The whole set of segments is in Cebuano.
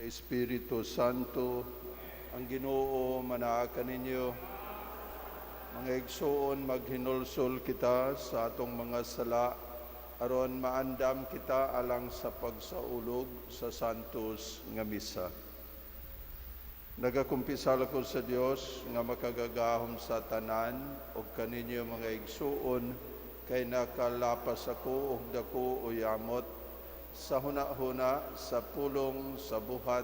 Espiritu Santo, ang Ginoo manaa kaninyo. Mga igsuon, maghinulsol kita sa atong mga sala aron maandam kita alang sa pagsaulog sa Santos nga Misa. Nagakumpisal ako sa Dios nga makagagahom sa tanan ug kaninyo, mga igsuon, kay nakalapas ako og dako o yamot sa huna-huna, sa pulong, sa buhat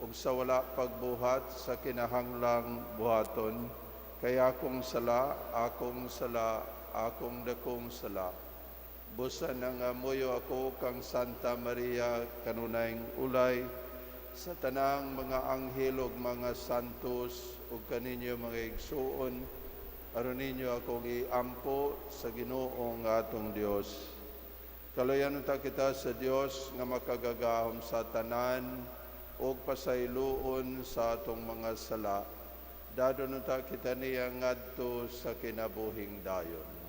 ug sa wala pagbuhat sa kinahanglang buhaton, kay akong sala, akong sala, akong dakong sala. Busa nangamuyo ako kang Santa Maria, kanunayng ulay, sa tanang mga anghel ug mga santos, ug kaninyo, mga igsuon, aron ninyo akong iampo sa Ginoo nga atong Dios. Kaluyan unta kita sa Dios nga makagagahom sa tanan ug pasayloon sa atong mga sala. Dadon unta kita niya ngadto sa kinabuhing dayon.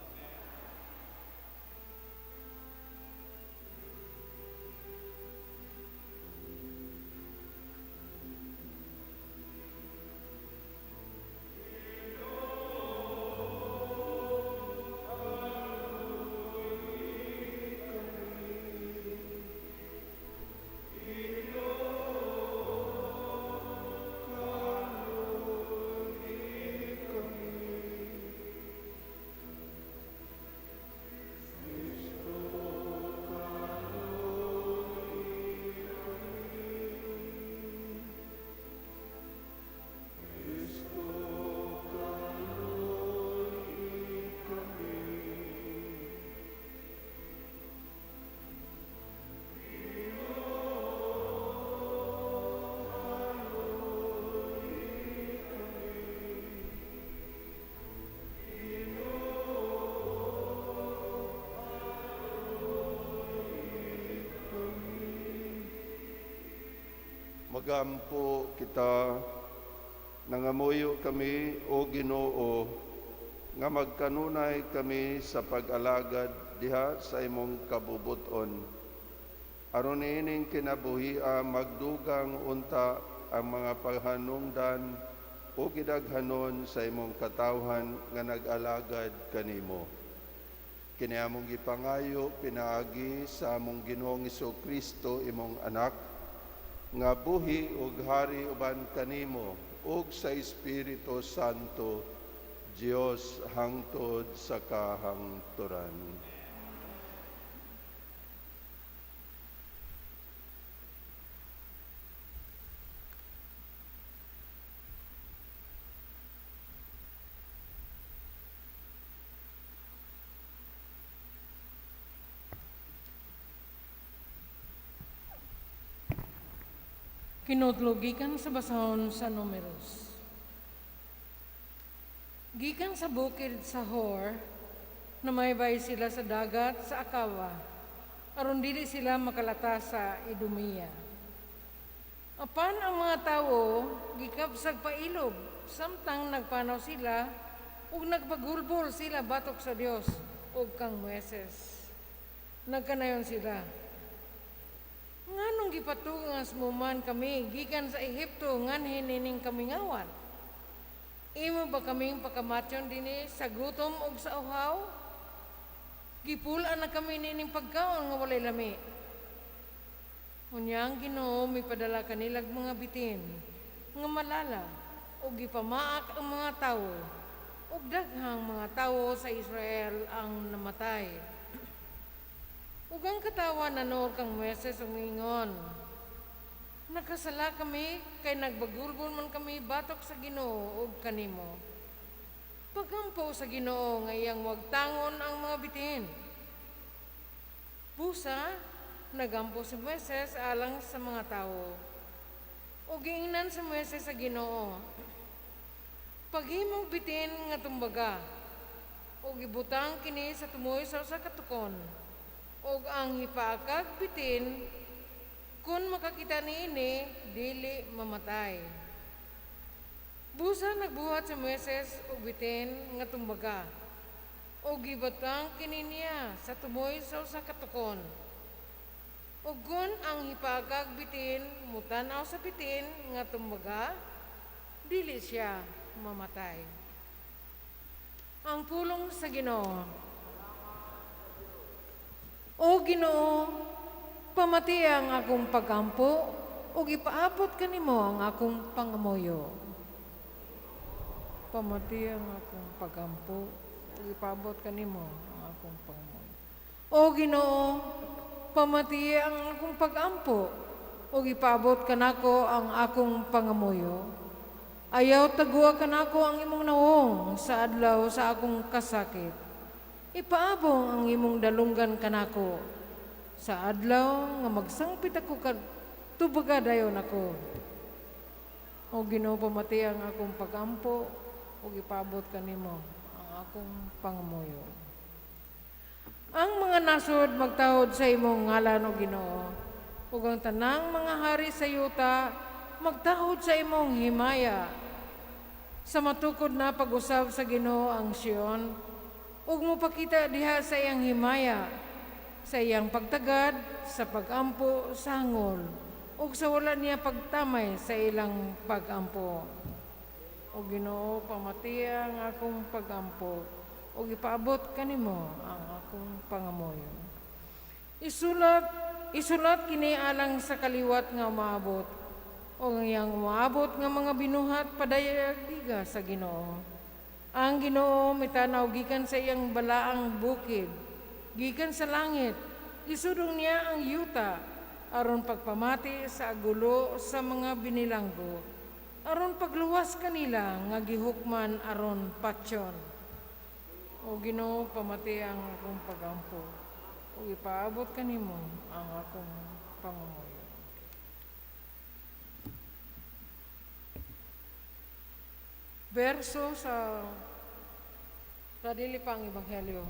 Magampo kita. Nangamuyo kami, o Ginoo, nga magkanunay kami sa pag-alagad diha sa imong kabubuton. Aron niining kinabuhia magdugang unta ang mga paghanungdan o gidaghanon sa imong katawhan nga nag-alagad kanimo. Kini among gipangayo pinaagi sa among Ginoong Kristo, imong anak, nga buhi ug hari uban kanimo ug sa Espiritu Santo, Dios hangtod sa kahangturan. Kinutlo gikan sa basahon sa Numeros. Gikan sa bukid sa Hor, namaybay sila sa dagat sa Akawa, aron dili sila makalata sa Idumea. Apan ang mga tawo gikabsag pailob samtang nagpanaw sila ug nagpagulbol sila batok sa Dios ug kang Moises. Nagkanayon sila, "Nganong gipatungas mo man kami gikan sa Ehipto nganhi nining kamingawan? Imo ba kaming pakamatyon dinhi sa gutom ug sa uhaw? Gipul-an na kami nining pagkaon nga walay lami." Unya ang Ginoo mipadala kanilag mga bitin nga malala ug gipamaak ang mga tawo, ug daghang mga tawo sa Israel ang namatay. Ug ang katawhan nanuol kang Moises ug miingon, "Nakasala kami kay nagbagulbol man kami batok sa Ginoo ug kanimo. Pagampo sa Ginoo nga iyang wagtangon ang mga bitin." Busa, nagampo si Moises alang sa mga tawo. Ug giingnan si Moises sa Ginoo, "Paghimog bitin nga tumbaga, ug ibutang kini sa tumoy sa usa ka tukon, ug ang hipaakag bitin, kun makakita niini, dili mamatay." Busa nagbuhat si Moises og bitin nga tumbaga, ug gibutang kini niya sa tumoy sa usa ka tukon. Ug kun ang hipagag bitin mutan-aw sa bitin nga tumbaga, dili siya mamatay. Ang pulong sa Ginoo. O Ginoo, pamati ang akong pagampo ug ipaabot kanimo ang akong pangamuyo. Pamati ang akong pagampo ug ipaabot kanimo ang akong pangamuyo. O Ginoo, pamati ang akong pagampo ug ipaabot kanako ang akong pangamuyo. Ayaw tagua kanako ang imong nawong sa adlaw sa akong kasakit. Ipaabong ang imong dalunggan kanako sa adlaw nga magsangpit ako tubaga dayon ako. O Ginoo, pamati ang akong pagampo ug ipaabot kanimo ang akong pangamuyo. Ang mga nasod magtahod sa imong ngalan, o Ginoo, ug ang tanang mga hari sa yuta magtahod sa imong himaya. Sa matukod na pag-usab sa Ginoo ang Sion, ug mopakita diha sa iyang himaya, sa iyang pagtagad, sa pagampo sa hangol, ug sa wala niya pagtamay sa ilang pagampo. O Ginoo, pamati ang akong pagampo, ug ipaabot kanimo ang akong pangamuyo. Isulat kini alang sa kaliwat nga umaabot, o ang iyang umaabot nga mga binuhat padayagiga sa Ginoo. Ang Ginoo mitanaw gikan sa iyang balaang bukid, gikan sa langit, isudong niya ang yuta aron pagpamati sa agulo sa mga binilanggo, aron pagluwas kanila nga gihukman aron patyon. O Ginoo, pamati ang akong pagampo, ug ipaabot kanimo ang akong pangamuyo. Verso sa dili pang Ebanghelyo.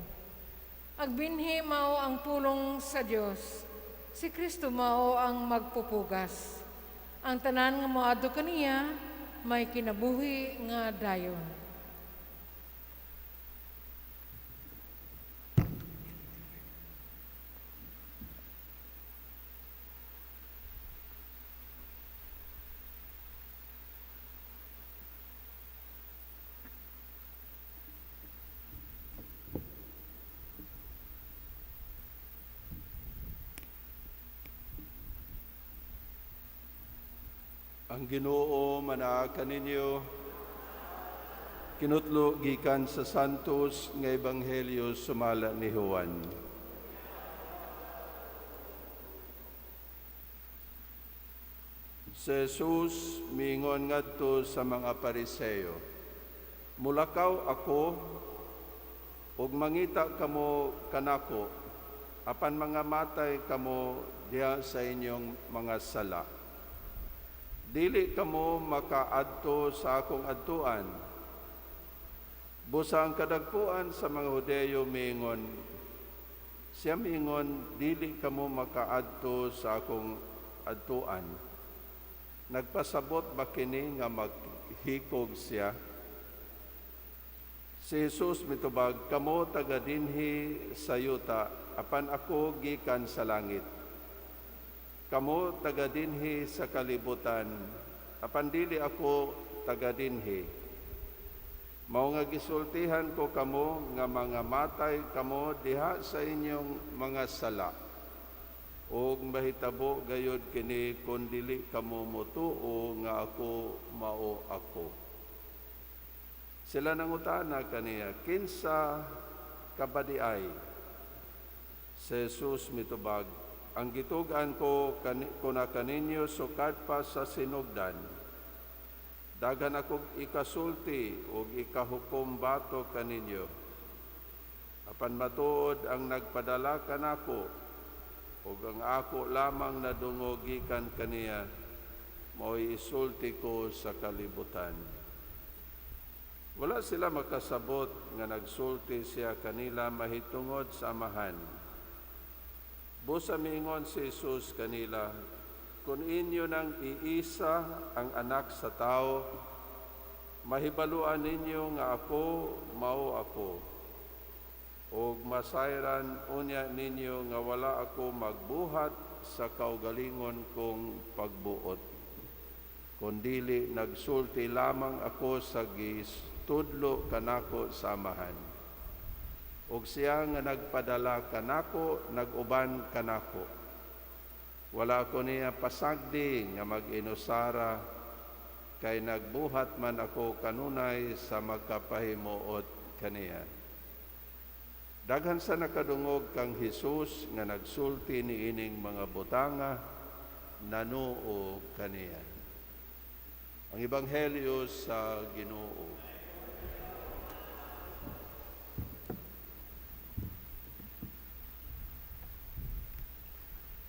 Agbinhi mao ang pulong sa Dios. Si Kristo mao ang magpupugas. Ang tanan nga moadto kaniya may kinabuhi nga dayon. Ang Ginoo manaa kaninyo. Kinutlo gikan sa Santos nga Ebanghelyo sumala ni Juan. Si Jesus miingon ngadto sa mga Pariseo, mulakaw ako ug mangita kamo kanako, apan mga matay kamo diha sa inyong mga sala. Dili kamo makaadto sa akong adtuan. Busa ang kadagkuan sa mga Hudeyo miingon, siya miingon, dili kamo makaadto sa akong adtuan. Nagpasabot ba kini nga maghikog siya? Si Jesus mitubag, kamo taga dinhi sa yuta, apan ako gikan sa langit. Kamo taga dinhi sa kalibutan, apan dili ako taga dinhi. Mao nga gisultihan ko kamo nga mga matay kamo diha sa inyong mga sala. Ug mahitabo gayod kini kun dili kamo motuo nga ako mao ako. Sila nangutana kaniya, kinsa kabadiay? Si Jesus mitubag, ang gitug-an ko kuna kaninyo sukad pa sa sinugdan. Daghan akong ikasulti ug ikahukom bato kaninyo. Apan matuod ang nagpadala kanako ug ang ako lamang nadungog gikan kaniya, mao'y isulti ko sa kalibutan. Wala sila makasabot nga nagsulti siya kanila mahitungod sa Amahan. Busa miingon si Jesus kanila, kung inyo nang iisa ang anak sa tao, mahibaluan ninyo nga ako mao ako. Og masayran unya ninyo nga wala ako magbuhat sa kaugalingon kong pagbuot, kundili nagsulti lamang ako sa gistudlo kanako sa Amahan. Ug siya nga nagpadala kanako nag-uban kanako. Wala ko niya pasagdi nga mag-inusara, kay nagbuhat man ako kanunay sa magkapahimuot kaniya. Daghan sa nakadungog kang Hesus nga nagsulti niining mga butanga, nanuo kaniya. Ang Ebanghelyo sa Ginoo.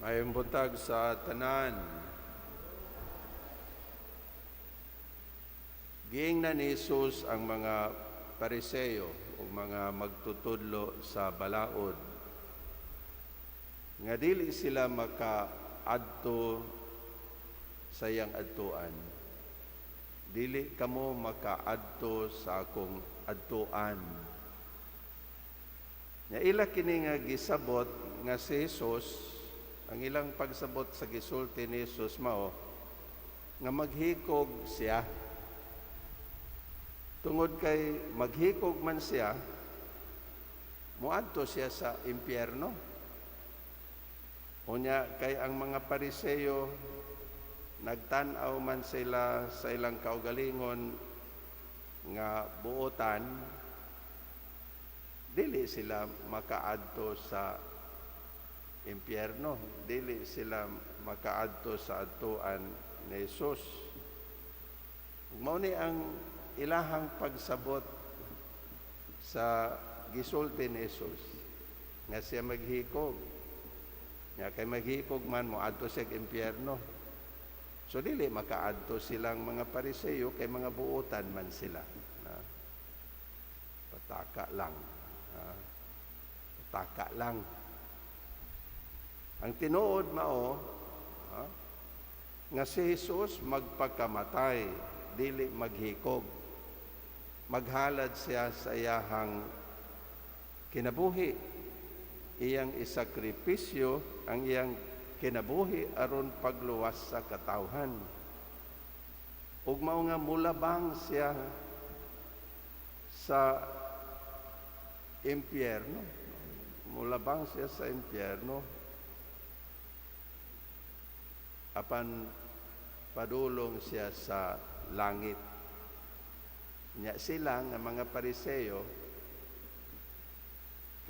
Mayong buntag sa tanan. Giingnan ni Jesus ang mga Pariseo o mga magtutudlo sa balaod nga dili sila makaadto sa iyang adtuan. Dili kamo makaadto sa akong adtuan. Nya ila kini nga gisabot nga si Jesus, ang ilang pagsabot sa gisulti ni Jesus mao nga maghikog siya. Tungod kay maghikog man siya, muadto siya sa impyerno. Unya kay ang mga Pariseo nagtan-aw man sila sa ilang kaugalingon nga buotan, dili sila makaadto sa impyerno, dili sila makaadto sa adtuan ni Jesus. Mao ni ang ilahang pagsabot sa gisulti ni Jesus nga siya maghikog. Nga kay maghikog man, moadto siya og impyerno. So dili makaadto silang mga Pariseo kay mga buotan man sila. Na, pataka lang. Na, pataka lang. Ang tinuod mao, ha, nga si Jesus magpakamatay, dili maghikog. Maghalad siya sa iyahang kinabuhi. Iyang isakripisyo ang iyang kinabuhi aron pagluwas sa katawhan. Ug mao nga mulabang siya sa impyerno. Mulabang siya sa impyerno. Apan padulong siya sa langit. Nya sila nga mga Pariseo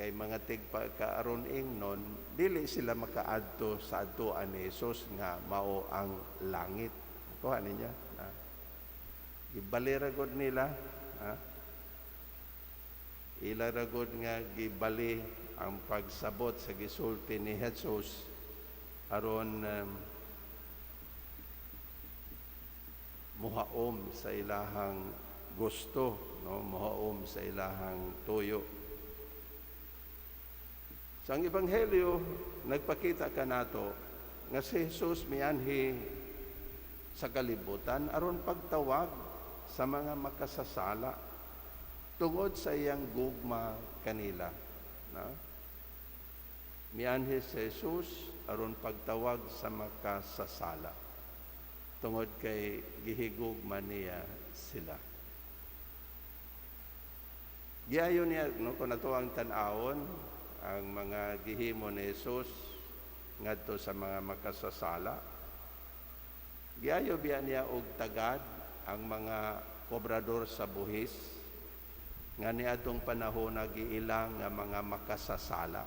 kay mga tigpagkaaron ingnon, dili sila makaadto sa adtuan ni Jesus nga mao ang langit. Kuha ninyo? Ha? Gibali ra gud nila, ha? Ila ra gud nga gibali ang pagsabot sa gisulti ni Jesus aron muhaom sa ilahang gusto, no? Muhaom sa ilahang tuyo. Sa ang Ebanghelyo nagpakita kanato nga si Jesus mianhi sa kalibutan aron pagtawag sa mga makasasala tungod sa iyang gugma kanila, no? Mianhi si Jesus aron pagtawag sa makasasala tungod kay gihigugma niya sila. Giayon niya, no, kung ato ang tan-awon ang mga gihimo ni Jesus ngadto sa mga makasasala, giayo biya niya og tagad ang mga kobrador sa buhis nga niadtong panahon nagiilang nga mga makasasala.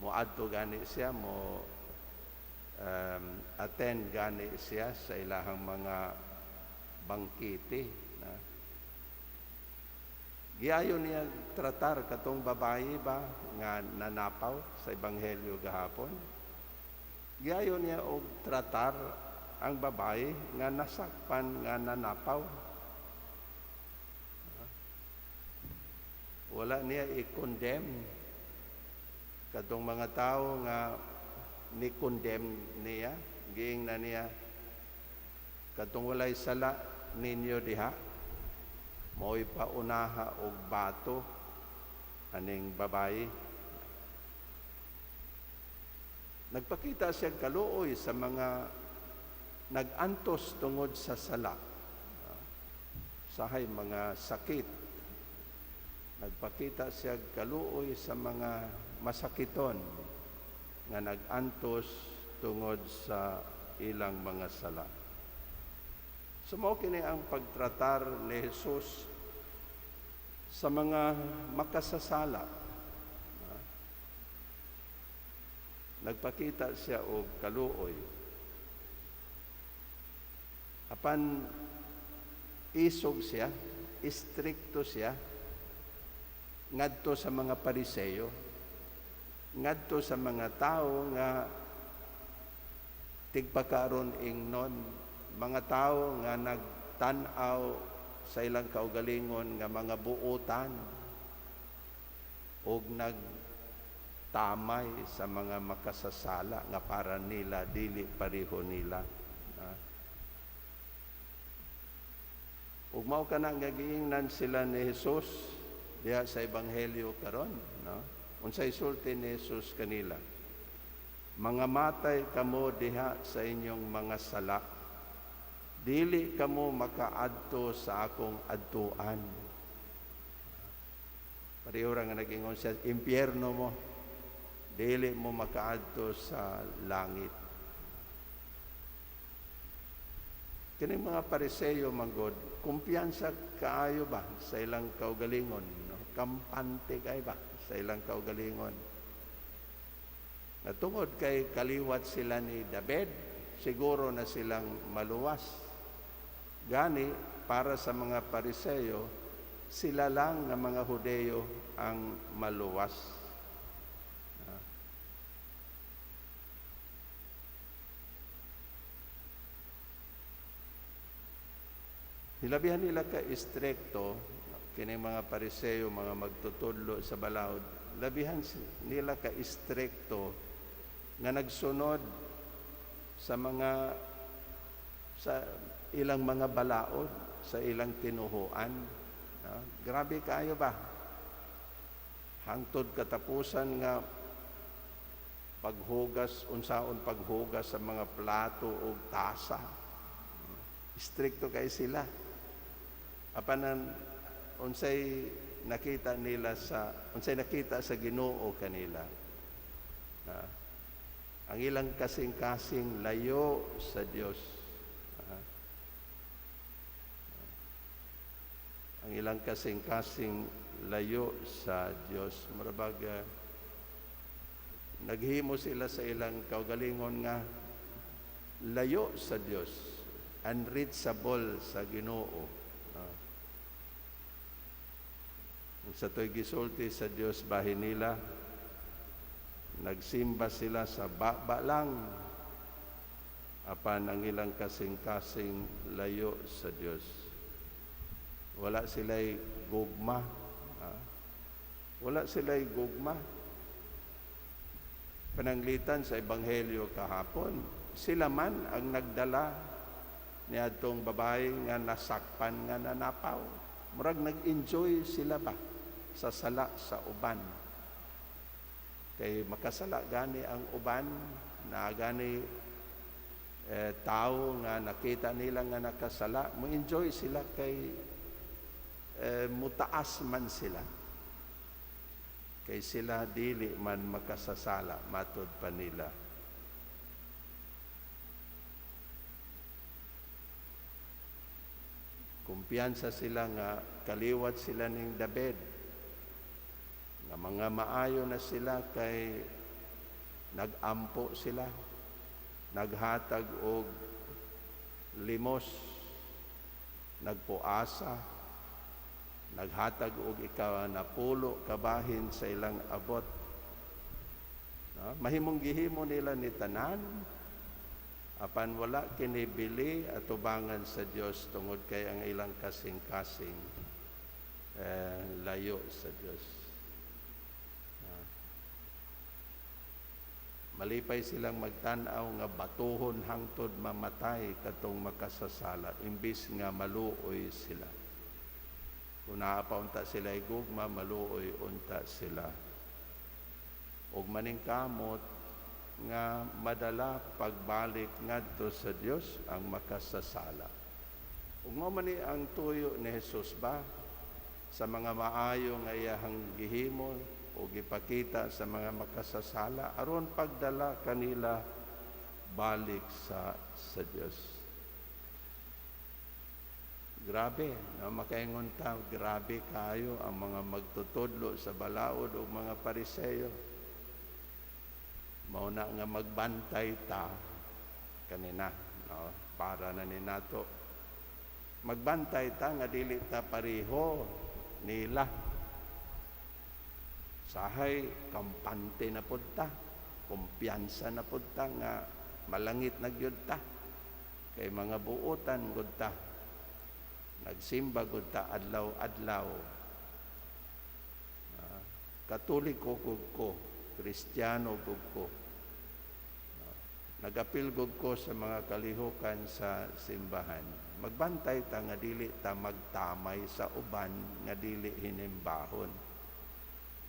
Moadto gani siya, mo attend gani siya sa ilahang mga bangkete. Na. Giayo niya tratar katong babayi ba nga nanapaw sa Ebanghelyo gahapon. Giayo niya og tratar ang babayi nga nasakpan nga nanapaw. Wala niya i-condemn katong mga tao nga ni-condemn niya, giingnan niya katong walay sala ninyo diha, mao'y paunaha og bato aning babayi. Nagpakita siya kaluoy sa mga nag-antos tungod sa sala. Sahay mga sakit. Nagpakita siya kaluoy sa mga masakiton nga nag-antos tungod sa ilang mga sala. So mao kini ang pagtratar ni Jesus sa mga makasasala. Nagpakita siya og kaluoy. Apan isog siya, istrikto siya ngadto sa mga Pariseyo, ngadto sa mga tawo nga tigpakaron ingnon, mga tawo nga nagtan-aw sa ilang kaugalingon nga mga buotan og nagtamay sa mga makasasala nga para nila dili pareho nila. Ug mao kana nga giingnan sila ni Jesus diha sa ebanghelyo karon, no? Unsay sulti ni Jesus kanila? Mga matay kamo diha sa inyong mga sala. Dili kamo makaadto sa akong adtuan. Pareho ra nga nag-ingon siya, impyerno mo, dili mo makaadto sa langit. Kining mga Pariseyo manggod, kumpiyansa kaayo ba sa ilang kaugalingon, no? Kampante kay ba sa ilang kaugalingon? Natungod kay kaliwat sila ni David, siguro na silang maluwas. Gani, para sa mga Pariseyo, sila lang nga mga Hudeyo ang maluwas. Hilabihan nila ka istrikto kini mga Pariseyo, mga magtutudlo sa balaod, labihan nila ka istrikto nga nagsunod sa mga sa ilang mga balaod, sa ilang tinuhuan. Grabe kaayo ba? Hangtod katapusan nga paghugas, unsaon paghugas sa mga plato o tasa. Istrikto kay sila. Apan unsay nakita nila sa unsay nakita sa Ginoo kanila. Ang ilang kasing-kasing layo sa Dios. Ang ilang kasing-kasing layo sa Dios. Murabag naghimo sila sa ilang kaugalingon nga layo sa Dios, unreachable sa Ginoo. Sa to'y gisulti sa Dios bahin nila, nagsimba sila sa baba lang, apan ang ilang kasing-kasing layo sa Dios. Wala sila'y gugma. Wala sila'y gugma. Pananglitan sa Ebanghelyo kahapon, sila man ang nagdala niadtong babae nga nasakpan nga nanapaw. Murag nag-enjoy sila ba sa sala sa uban. Kay makasala gani ang uban, na gani tao nga nakita nila nga nakasala, mo-enjoy sila kay mutaas man sila. Kay sila dili man makasasala, matud pa nila. Kumpiyansa sila nga kaliwat sila ning David, nga mga maayo na sila kay nag-ampo sila, naghatag og limos, nagpuasa, naghatag og ikanapulo kabahin sa ilang abot. No? Mahimong gihimo nila ni tanan, apan wala kinibili atubangan sa Dios tungod kay ang ilang kasing-kasing layo sa Dios. Malipay silang magtan-aw nga batuhon hangtod mamatay katong makasasala, imbis nga maluoy sila. Kung naa pa unta sila gugma, maluoy unta sila. Og maningkamot nga madala pagbalik ngadto sa Dios ang makasasala. Ug mao man ni ang tuyo ni Jesus ba sa mga maayo nga iyahang gihimo o gipakita sa mga makasasala aron pagdala kanila balik sa Dios. Grabe, no, makaingon ta, grabe kayo ang mga magtutudlo sa balaod o mga Pariseyo. Mao na nga magbantay ta kanina, no, para na ni nato. Magbantay ta nga dili ta pareho nila. Sahay kampante na pud ta, kumpiyansa na pud ta nga malangit na gyud ta. Kay mga buotan gud ta. Nagsimba gud ta adlaw-adlaw. Katoliko gud ko, Kristiyano gud ko. Nagapil gud ko sa mga kalihukan sa simbahan. Magbantay ta nga dili ta magtamay sa uban nga dili hinimbahon.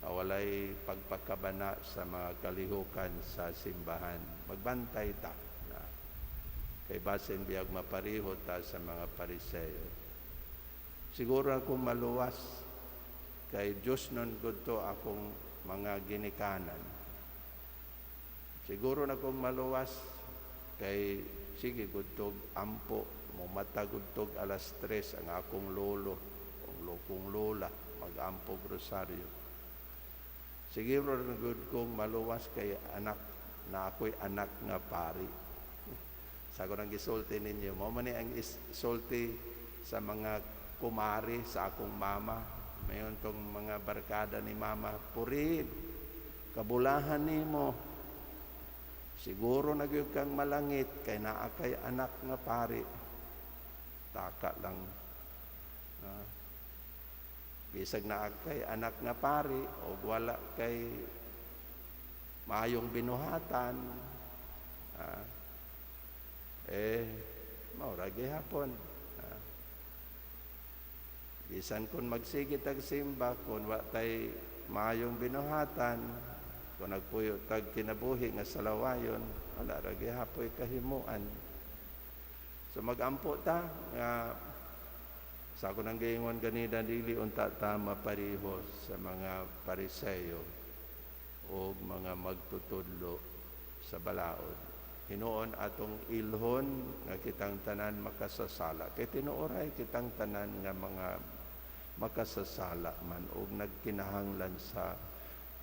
Walay pagpakabana sa mga kalihukan sa simbahan. Magbantay ta na kay basin biyag mapariho ta sa mga Pariseyo. Siguro akong maluwas kay Diyos nun gud to akong mga ginikanan. Siguro na akong maluwas kay sige gudtog ampo, mumata gudtog 3:00 ang akong lolo, ang lokong lola, mag-ampo rosaryo. Siguro na gud kong maluwas kay anak na ako'y anak nga pari. Sa ako nang gisulti ninyo, mao man ni ang isulti sa mga kumari sa akong mama. Mayon tong mga barkada ni mama, purid, kabulahan nimo. Siguro na gyud kang malangit kay naa kay anak nga pari. Taka lang. Bisag naa kay anak nga pari o wala kay maayong binuhatan, mao ra gihapon. Bisan kung magsige tag simba, kung wa tay maayong binuhatan, kung nagpuyo tag kinabuhi nga salawayon, wala ra gihapoy kahimuan. So magampo ta nga sa ako nang giingon ganina, dili unta ta mapariho sa mga Pariseyo o mga magtutudlo sa balaod. Hinuon atong ilhon nga kitang tanan makasasala. Kay tinuoray kitang tanan nga mga makasasala man og nagkinahanglan sa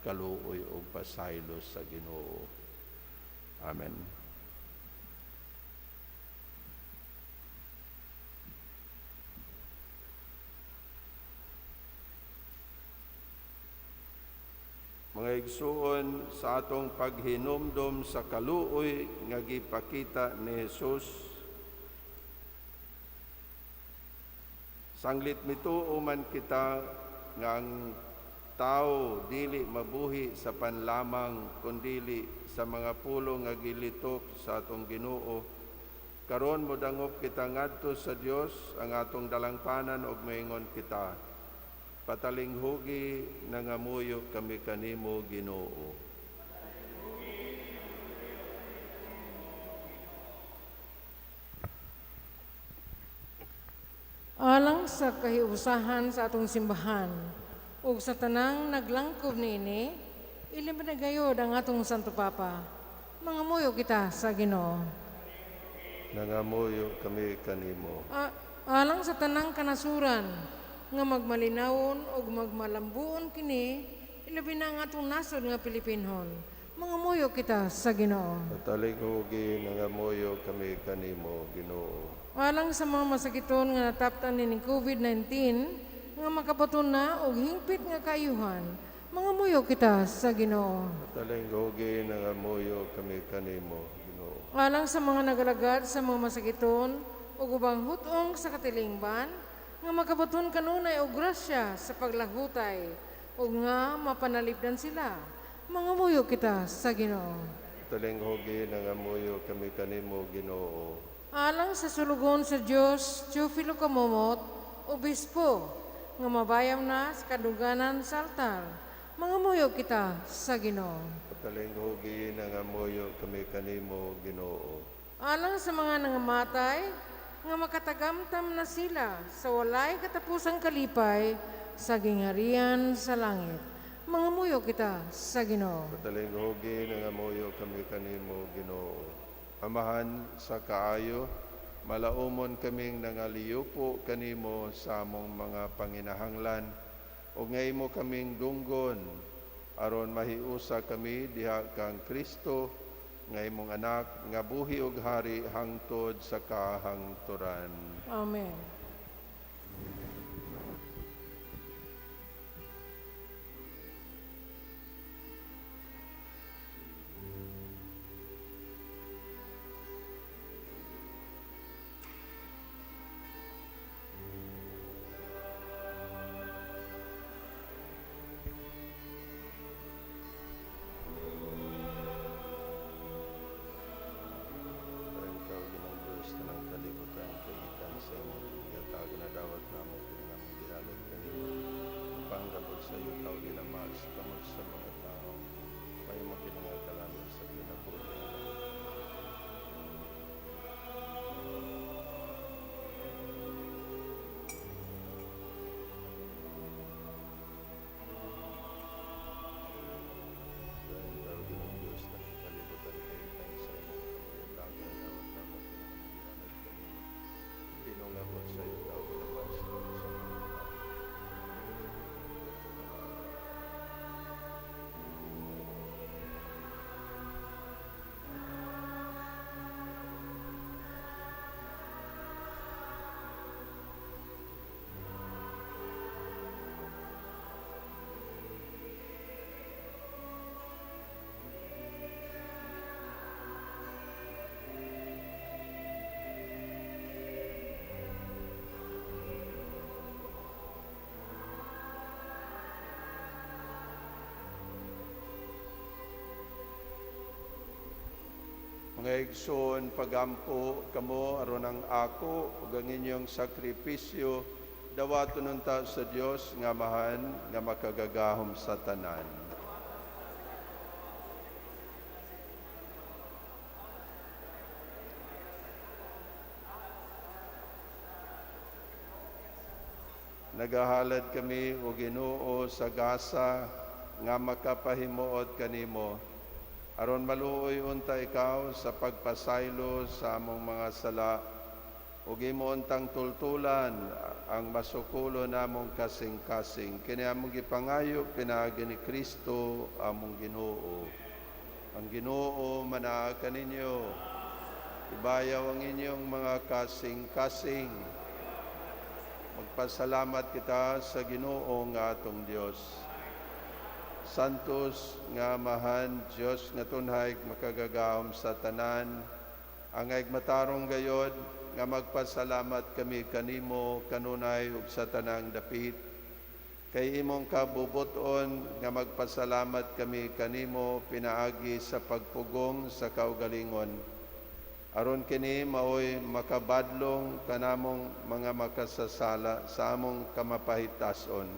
kaluoy og pasaylo sa Ginoo. Amen. Mga igsuon, sa atong paghinumdom sa kaluoy nga gipakita ni Jesus, sanglit mituo man kita nga ang tao dili mabuhi sa panlamang kundili sa mga pulong nga gilitok sa atong Ginoo. Karon modangop kita ngadto sa Dios ang atong dalangpanan ug maingon kita, patalinghugi nangamuyo kami kanimo, Ginoo. Alang sa kahiusahan sa atong simbahan ug sa tanang naglangkob niini, ilimanagayod ang atong Santo Papa. Mangamuyo kita sa Ginoo. Nangamuyo kami kanimo. Alang sa tanang kanasuran nga magmalinawon ug magmalambuon kini, ilabi na ang atong nasod nga Pilipinhon. Mangamuyo kita sa Ginoo. Patalinghugi nangamuyo kami kanimo, Ginoo. Alang sa mga masakiton nga nataptan nining COVID-19 nga makabaton na og hingpit nga kaayuhan, mangamuyo kita sa Ginoo. Patalinghugi nangamuyo kami kanimo, Ginoo. Alang sa mga nagalagad sa mga masakiton ug ubang hutong sa katilingban nga makabaton kanunay og grasya sa paglahutay ug nga mapanalipdan sila, mangamuyo kita sa Ginoo. Patalinghugi nangamuyo kami kanimo, Ginoo. Alang sa sulugon sa Dios, Teofilo Camomot, obispo, nga mabayam na sa kaduganan sa altar, mangamuyo kita sa Ginoo. Patalinghugi nangamuyo kami kanimo, Ginoo. Alang sa mga nangamatay, nga makatagamtam na sila sa walay katapusang kalipay sa gingharian sa langit. Mangamuyo kita sa Ginoo. Patalinghugi nangamuyo kami kanimo, Ginoo. Amahan sa kaayo, malaumon kaming nangaliyupo kanimo sa among mga panginahanglan ug nga imo kaming dunggon aron mahiusa kami diha kang Kristo nga imong anak nga buhi ug hari hangtod sa kahangturan. Amen. Dayon ikaw, Ginoong Diyos, tanang kalibutan kay gikan sa imo gihatag nadawat namo kini nga among gihalad kanimo. Panggabot sa iyo tawag Ama sa kamot sa mga tao. Mahimo kini nga kalamit sa kinabuhi. Dayon ikaw, Ginoong Diyos, tanang kalibutan kay gikan sa imo gihatag nadawat namo kini nga among gihalad kanimo. Pinungabot sa iyo tawag Ama sa kamot sa mga tao. Mga igsoon, pagampo kamo aron ang ako ug ang inyong sakripisyo dawaton unta sa Dios nga Amahan nga makagagahom sa tanan. Nagahalad kami o Ginoo sa gasa nga makapahimuot kanimo aron maluoy unta ikaw sa pagpasaylo sa among mga sala ug imo untang tultulan ang masukulo namong kasing-kasing. Kini among gipangayo pinaagi ni Kristo among Ginoo. Ang Ginoo manaa kaninyo. Ibayaw ang inyong mga kasing-kasing. Magpasalamat kita sa Ginoo nga atong Dios. Santos nga Amahan, Dios nga tunhay makagagahom sa tanan, angay matarong gayod nga magpasalamat kami kanimo kanunay ug sa tanang dapit. Kay imong kabubuton nga magpasalamat kami kanimo pinaagi sa pagpugong sa kaugalingon. Aron kini maoy makabadlong kanamong mga makasasala sa among kamapahitason.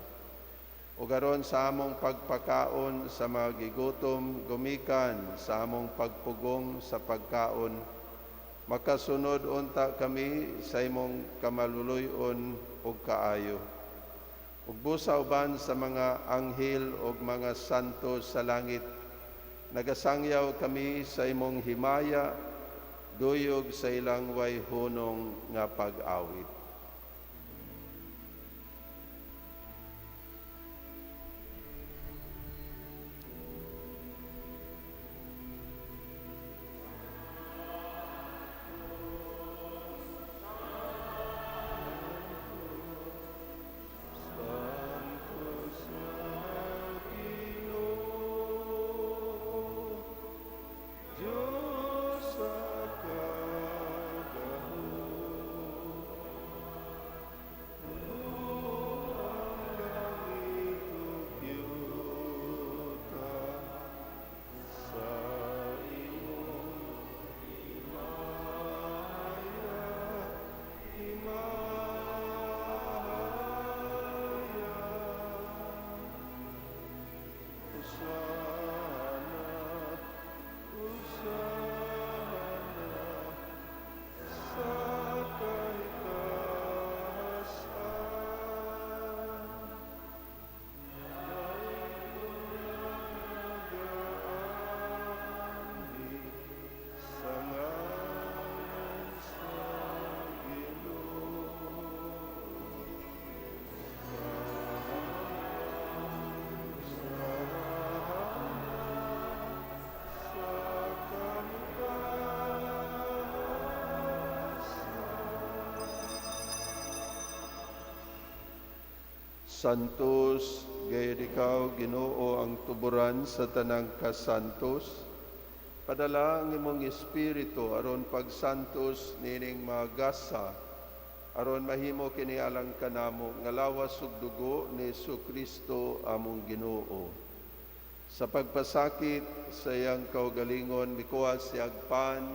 Ug aron sa among pagpakaon sa mga gigutom, gumikan sa among pagpugong sa pagkaon, makasunod unta kami sa imong kamaluluy-on ug kaayo. Ug busa uban sa mga anghel ug mga santo sa langit, nagasangyaw kami sa imong himaya, duyog sa ilang way hunong nga pag-awit. Santo sa Ginoo, Diyos sa kagahom. Santos, gayud ikaw, Ginoo, ang tuburan sa tanang kasantos. Padala ang imong espiritu aron pagsantos nining mga gasa, aron mahimo kini alang kanamo nga lawas ug dugo ni Hesukristo among Ginoo. Sa pagpasakit sa iyang kaugalingon, mikuha siyag pan,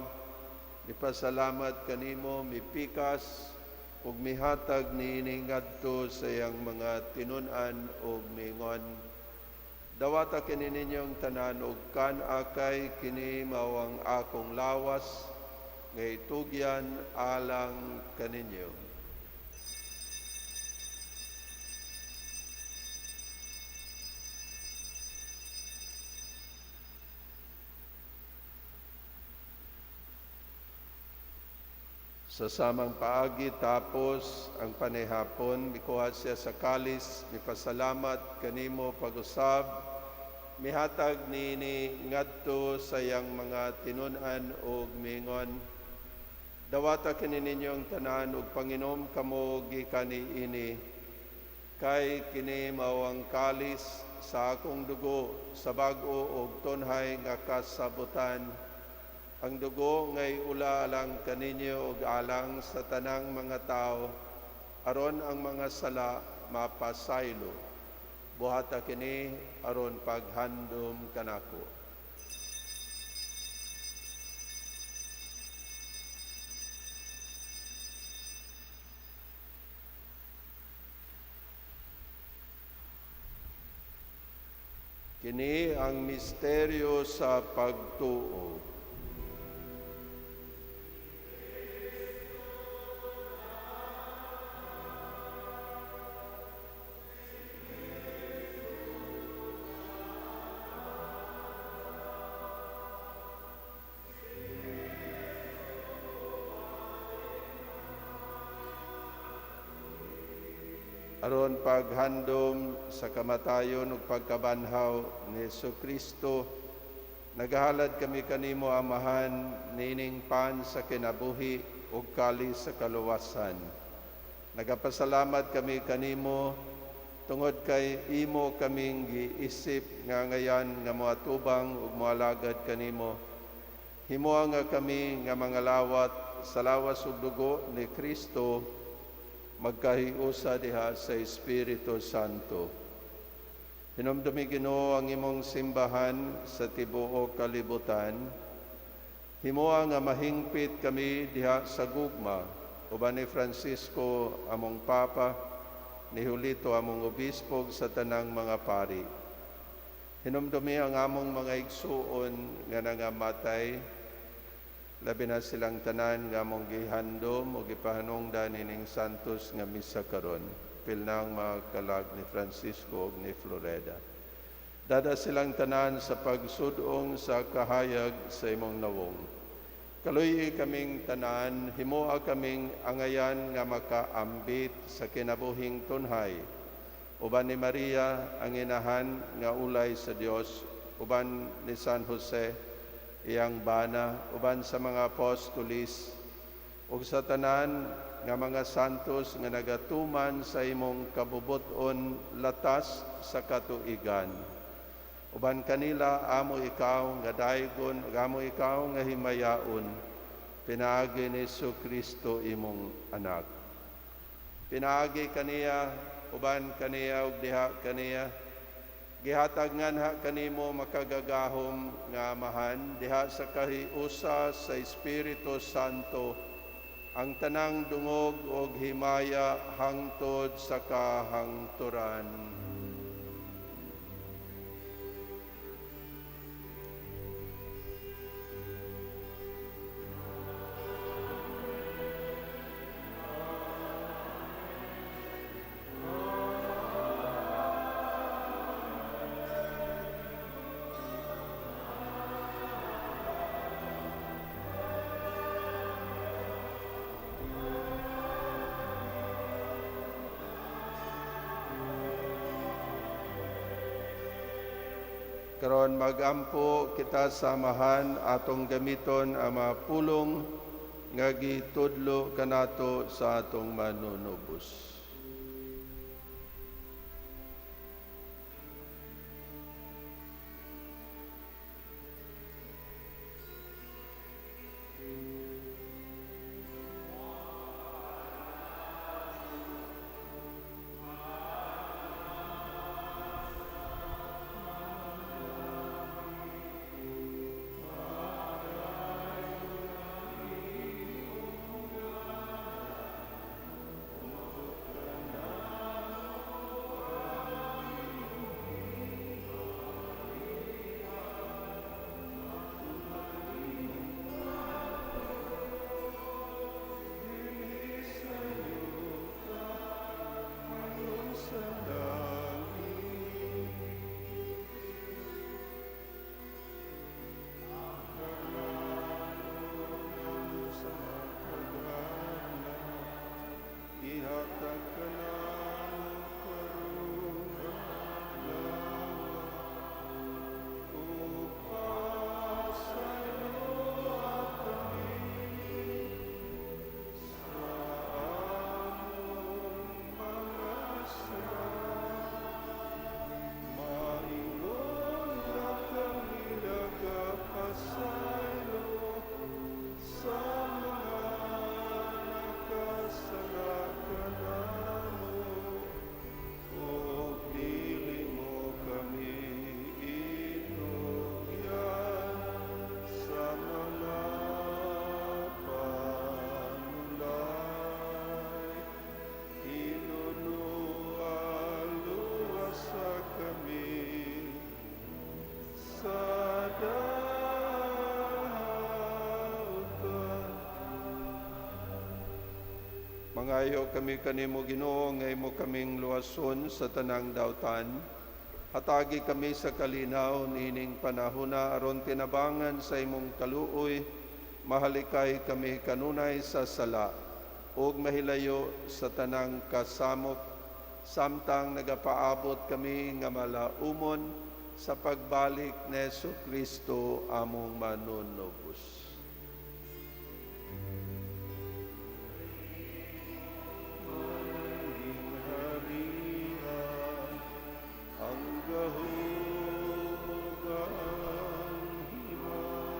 mipasalamat kanimo, mipikas ug mihatag niini ngadto sa iyang mga tinun-an ug miingon: Dawata kini ninyong tanan ug kan-a, kay kini mao ang akong lawas nga itugyan alang kaninyo. Sa samang paagi, tapos ang panihapon, mikuha siya sa kalis, mipasalamat kanimo pag-usab, mihatag niini ngadto sa iyang mga tinun-an ug miingon: Dawata kini ninyong tanan ug panginom kamo gikan niini, kay kini mao ang kalis sa akong dugo sa bag-o ug tunhay nga kasabutan. Ang dugo ngay ula alang kaninyo ug alang sa tanang mga tao, aron ang mga sala mapasaylo. Buhata kini aron paghandom kanako. Kini ang misteryo sa pagtuo. Aron paghandom sa kamatayon ug pagkabanhaw ni Hesukristo, nagahalad kami kanimo, Amahan, nining pan sa kinabuhi ug kalis sa kaluwasan. Nagapasalamat kami kanimo tungod kay imo kaming giisip nga ngayan nga moatubang ug moalagad kanimo. Himoa nga kami nga mga lawat sa lawas ug dugo ni Kristo magkahiusa diha sa Espiritu Santo. Hinumdumi, Ginoo, ang imong simbahan sa tibuok kalibutan. Himoa nga mahingpit kami diha sa gugma uban ni Francisco among Papa, ni Julito among Obispo, sa tanang mga pari. Hinumdumi ang among mga igsuon nga nangamatay, labi na silang tanan nga among gihandom o gipahanungdan ining santos nga misa karon, apil na ang mga kalag ni Francisco ug ni Floreda. Dada silang tanan sa pagsudong sa kahayag sa imong nawong. Kaluy-i kaming tanan, himoa kaming angayan nga makaambit sa kinabuhing tunhay. Uban ni Maria, ang inahan nga ulay sa Dios, uban ni San Jose, iyang bana, uban sa mga apostolis, ug sa tanan nga mga santos nga nagatuman sa imong kabubuton latas sa katuigan. Uban kanila amo ikaw nga daygon, ug amo ikaw nga himayaon, pinaagi ni Hesukristo imong anak. Pinaagi kaniya, uban kaniya ug diha kaniya, gihatag nganha kanimo makagagahom nga Amahan, diha sa kahiusa sa Espiritu Santo, ang tanang dungog og himaya hangtod sa kahangturan. Karon magampo kita sa Amahan, atong gamiton ang mga pulong nga gitudlo kanato sa atong manunubos. Mangayo kami kanimo, Ginoo, nga imo kaming luwason sa tanang dautan. Hatagi kami sa kalinaw niining panahona aron tinabangan sa imong kaluoy, mahalikay kami kanunay sa sala ug mahilayo sa tanang kasamok, samtang nagapaabot kami nga malaumon sa pagbalik ni Hesus Kristo among manunubos. Ang gahom ug ang himaya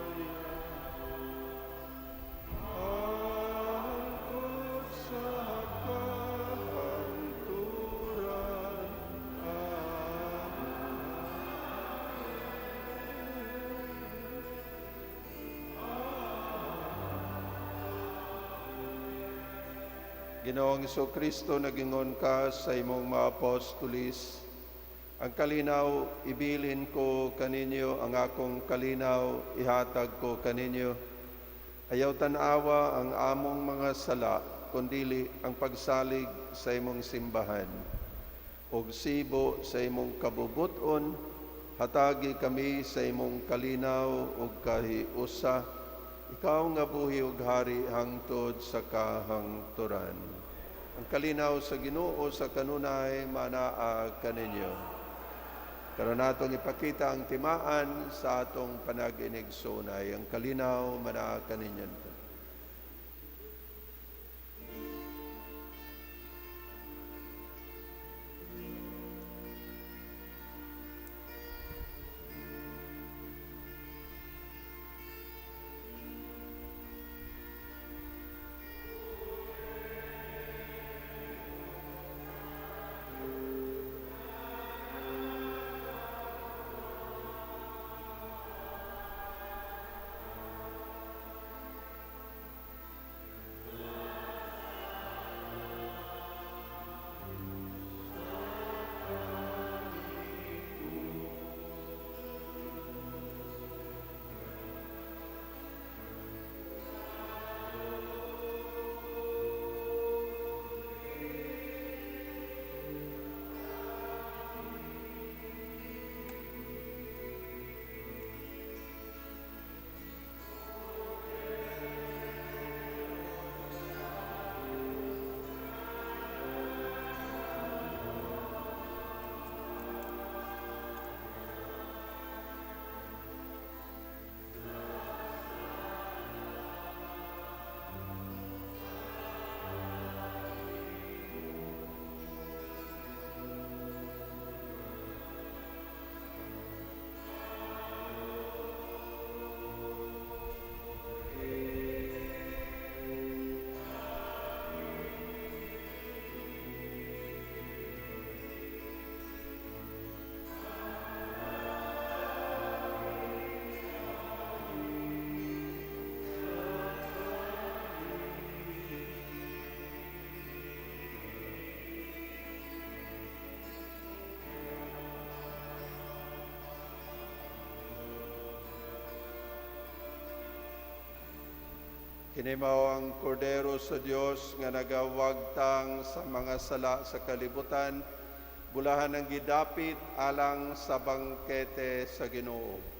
hangtod sa kahangturan. Amen. Ginoong Kristo, nagingon ka sa imong mga apostolis, "Ang kalinaw ibilin ko kaninyo, ang akong kalinaw ihatag ko kaninyo." Ayaw tan-awa ang among mga sala, kundili ang pagsalig sa imong simbahan. Og sibo sa imong kabubuton, hatagi kami sa imong kalinaw ug kahiusa, ikaw nga buhi ug hari hangtod sa kahangturan. Ang kalinaw sa Ginoo sa kanunay manaa kaninyo. Karon natong ipakita ang timaan sa atong panag-inigsoonay. Ang kalinaw manaa kaninyo. Kini mao ang Kordero sa Dios nga nagawagtang sa mga sala sa kalibutan, bulahan ang gidapit alang sa bangkete sa Ginoo.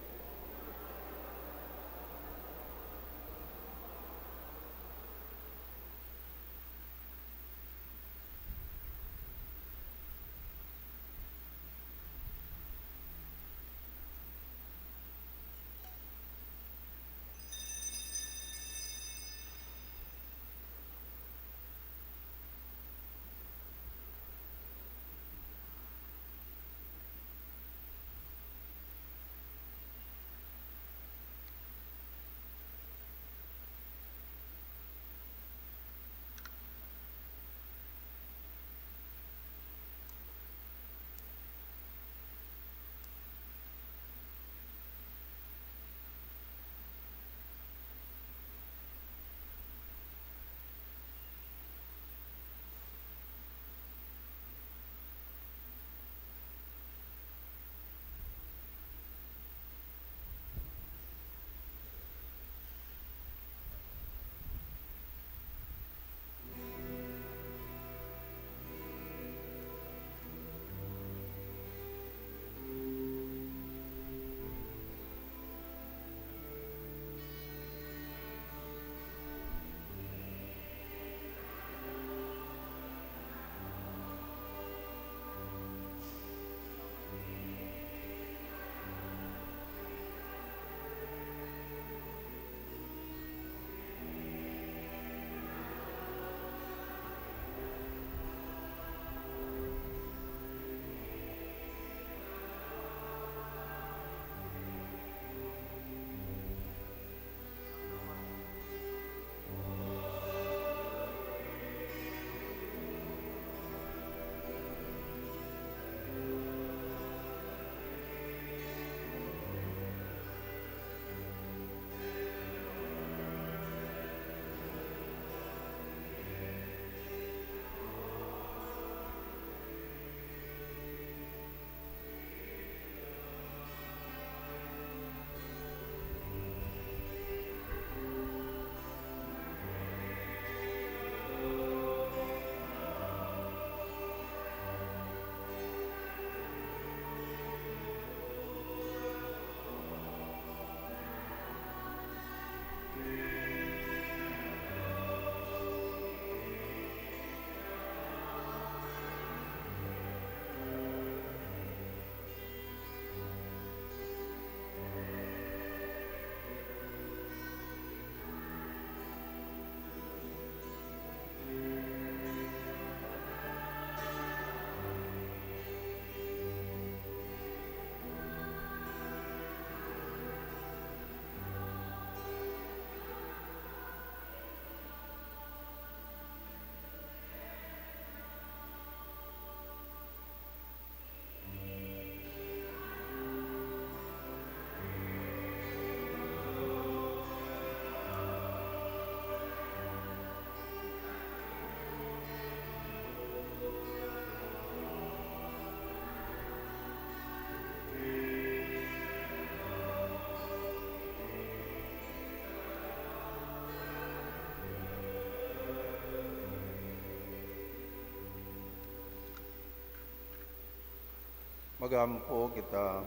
Magampo kita.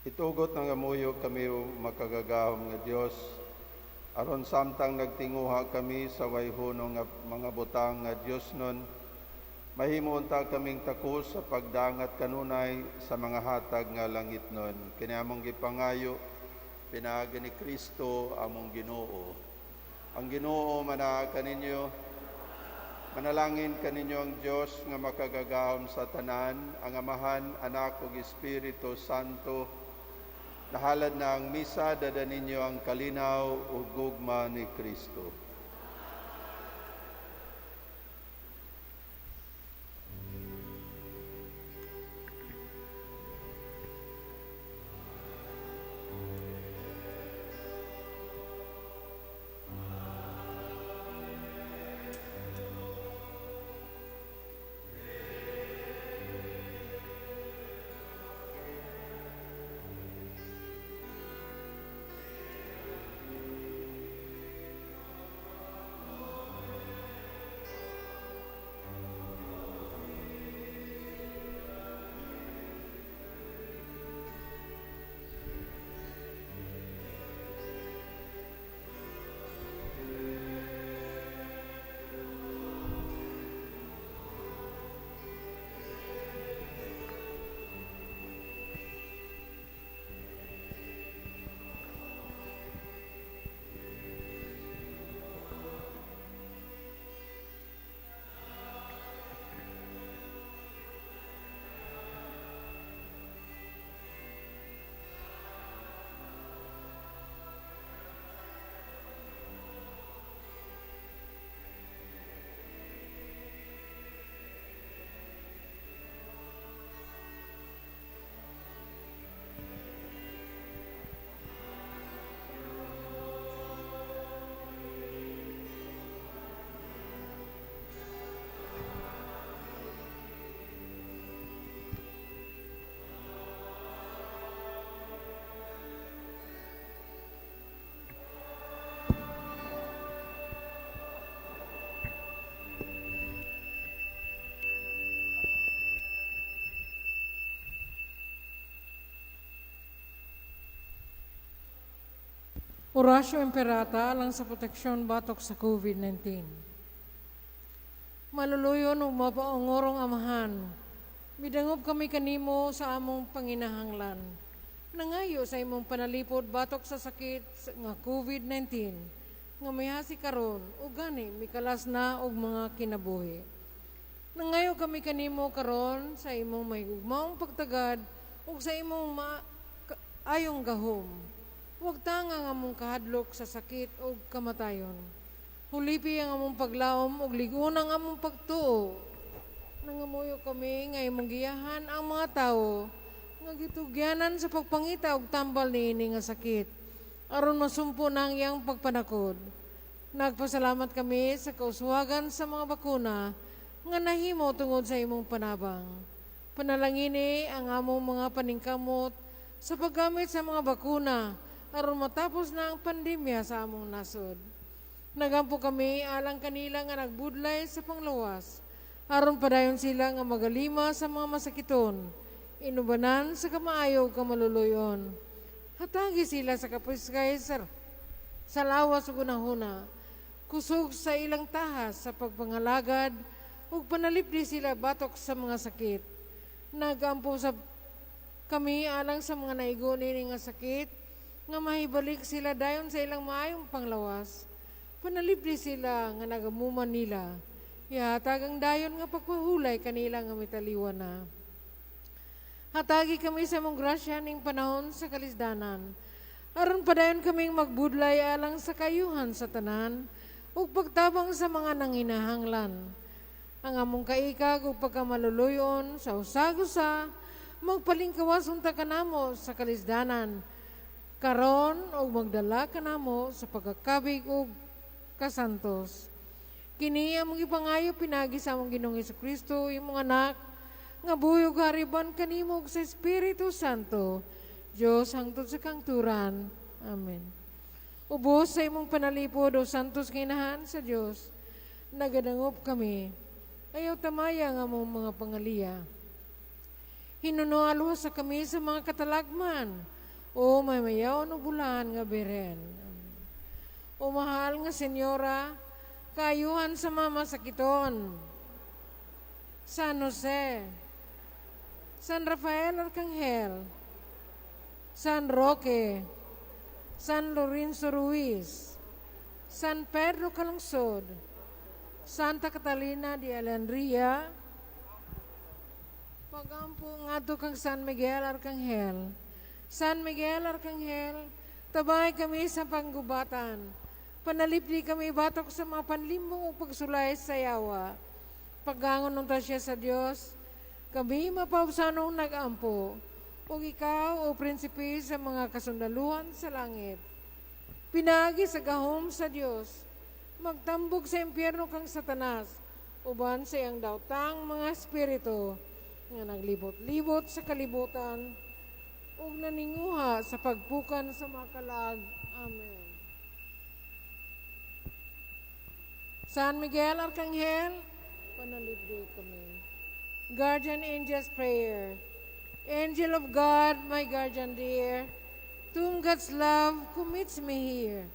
Itugot ng amuyo kami makagagahom nga Dios aron samtang nagtinguha kami sa wayhono nga mga butang nga Dios nun, mahimo unta kaming takos sa pagdangat kanunay sa mga hatag nga langit nun. Kini among gipangayo pinaagi ni Kristo among Ginoo. Ang Ginoo manaa kaninyo. Manalangin kaninyo ang Dios nga makagagahom sa tanan, ang Amahan, Anak ug Espiritu Santo. Nahalad na ang misa, dada ninyo ang kalinaw ug gugma ni Kristo. Orasyo Imperata alang sa proteksyon batok sa COVID-19. Maluluyon ug mapaungorong amahan, midangop kami kanimo sa among panginahanglan. Nangayo sa imong panalipod batok sa sakit nga COVID-19 nga mihasi karon ug gani mikalas na og mga kinabuhi. Nangayo kami kanimo karon sa imong mahigugmaong pagtagad ug sa imong ayong gahom. Huwag tanga ang among kahadlok sa sakit o kamatayon. Hulipi ang among paglaom ug ligon ang among pagtuo. Nangamuyo kami nga imong giyahan ang mga tawo nga gitugyanan sa pagpangita og tambal niini nga sakit aron masumpo na ang iyang pagpanakod. Nagpasalamat kami sa kauswagan sa mga bakuna nga nahimo tungod sa imong panabang. Panalangini ang among mga paningkamot sa paggamit sa mga bakuna aron matapos na ang pandemya sa among nasod. Nagampo kami alang kanila nga nagbudlay sa panglawas, aron padayon sila nga magalima sa mga masakiton, inubanan sa kamaayo ug kamaluluyon. Hatagi sila sa kapiskay sa lawas ug hunahuna, kusog sa ilang tahas sa pagpangalagad ug panalipdi sila batok sa mga sakit. Nagampo sa kami alang sa mga naigo niini nga sakit, nga mahibalik sila dayon sa ilang maayong panglawas. Panalipdi sila nga nagamuman nila. Ihatag ang dayon nga pagpahulay kanila nga mitaliwan na. Hatagi kami sa imong grasya ning panahon sa kalisdanan. Aron padayon kaming magbudlay alang sa kayuhan sa tanan ug pagtabang sa mga nanginahanglan. Ang among kaikag ug pagkamaluluyon sa usag-usa magpalingkawas unta kanamo sa kalisdanan. Karon og magdala kanamo sa pagkakabig ug kasantos. Kini among gipangayo pinagi sa among Ginoong Hesukristo, imong anak, nga buhi ug hariban kanimo ug sa Espiritu Santo, Dios hangtod sa kangturan. Amen. Ubos sa imong panalipod o santos nga inahan sa Dios, nagadangop kami. Ayaw tamaya nga among mga pangaliya. Hinuno sa kami sa mga katalagman, o may mayaw no bulan nga beren. O mahal nga senyora, kaayuhan sa mama sakiton. San Jose, San Rafael Arcangel, San Roque, San Lorenzo Ruiz, San Pedro Calungsod, Santa Catalina de Alandria, pagampo ngadto kang San Miguel Arcangel. San Miguel Arcangel, tabay kami sa panggubatan. Panalipdi kami batok sa mga panlimbong ug pagsulay sa yawa. Paggangon unta siya sa Dios, kami mapaubsanong nag-ampo. Ug ikaw, o prinsipe sa mga kasundaluhan sa langit, pinaagi sa gahom sa Dios, magtambog sa impyerno kang Satanas, uban sa iyang daotang mga espiritu nga naglibot-libot sa kalibutan ug naninguha sa pagpukan sa mga kalag. Amen. San Miguel Arcangel, panalipdi kami. Guardian Angel's Prayer. Angel of God, my guardian dear, to whom God's love commits me here,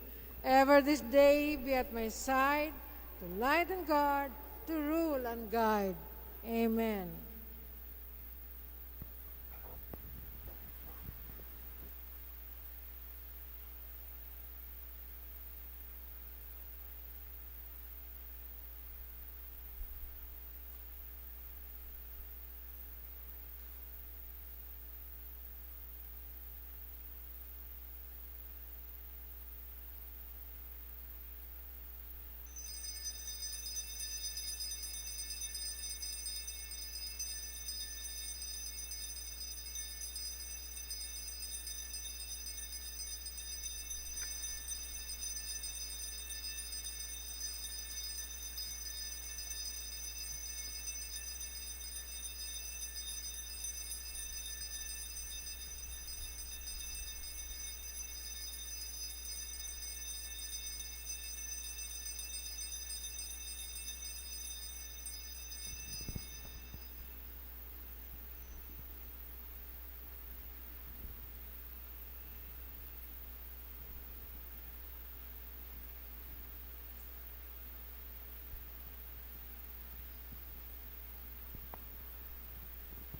ever this day be at my side, to light and guard, to rule and guide. Amen.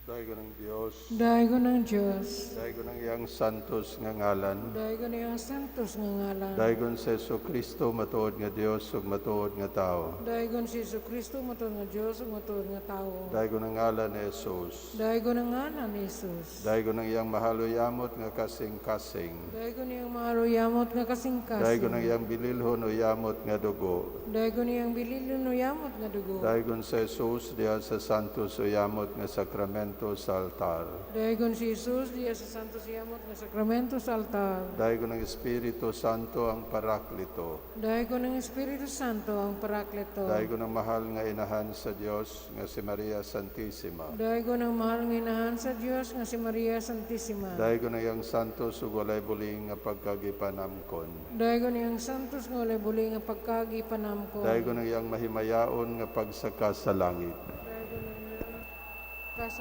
Daygon ang Dios, Daygon ang Diyos. Daygon ang iyang santos nga ngalan, Daygon iyang santos nga ngalan. Daygon si Jesu Kristo matuod nga Dios ug matuod nga tawo. Daygon si Jesu Kristo matuod nga Dios ug matuod nga tawo. Daygon ang ngalan ni Jesus. Daygon ang ngalan ni Jesus. Daygon ang iyang mahaluyamot nga kasing-kasing. Daygon iyang mahaluyamot nga kasing-kasing. Daygon ang iyang bililhon o yamot nga dugo. Daygon iyang bililhon o yamot nga dugo. Daygon si Jesus diha sa santos o yamot nga sakramento sa altar. Daygon si Jesus diha sa santos yamot nga sakramento sa altar. Daygon ang Espiritu Santo ang Parakleto. Daygon ang Espiritu Santo ang Parakleto. Daygon ang mahal nga inahan sa Dios nga si Maria Santissima. Daygon ang mahal nga inahan sa Dios nga si Maria Santissima. Daygon ang iyang santos ug walay buling nga pagkagipanamkon. Daygon iyang santos nga walay buling nga pagkagipanamkon. Daygon ang iyang mahimayaon nga pagsaka sa langit.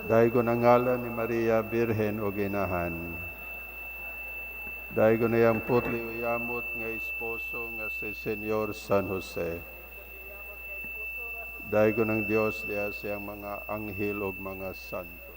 Daygon ang ngalan ni Maria Birhen ug Inahan. Daygon ang iyang putli o yamot nga esposo nga si Senyor San Jose. Daygon ang Dios diha sa iyang mga anghel ug mga santo.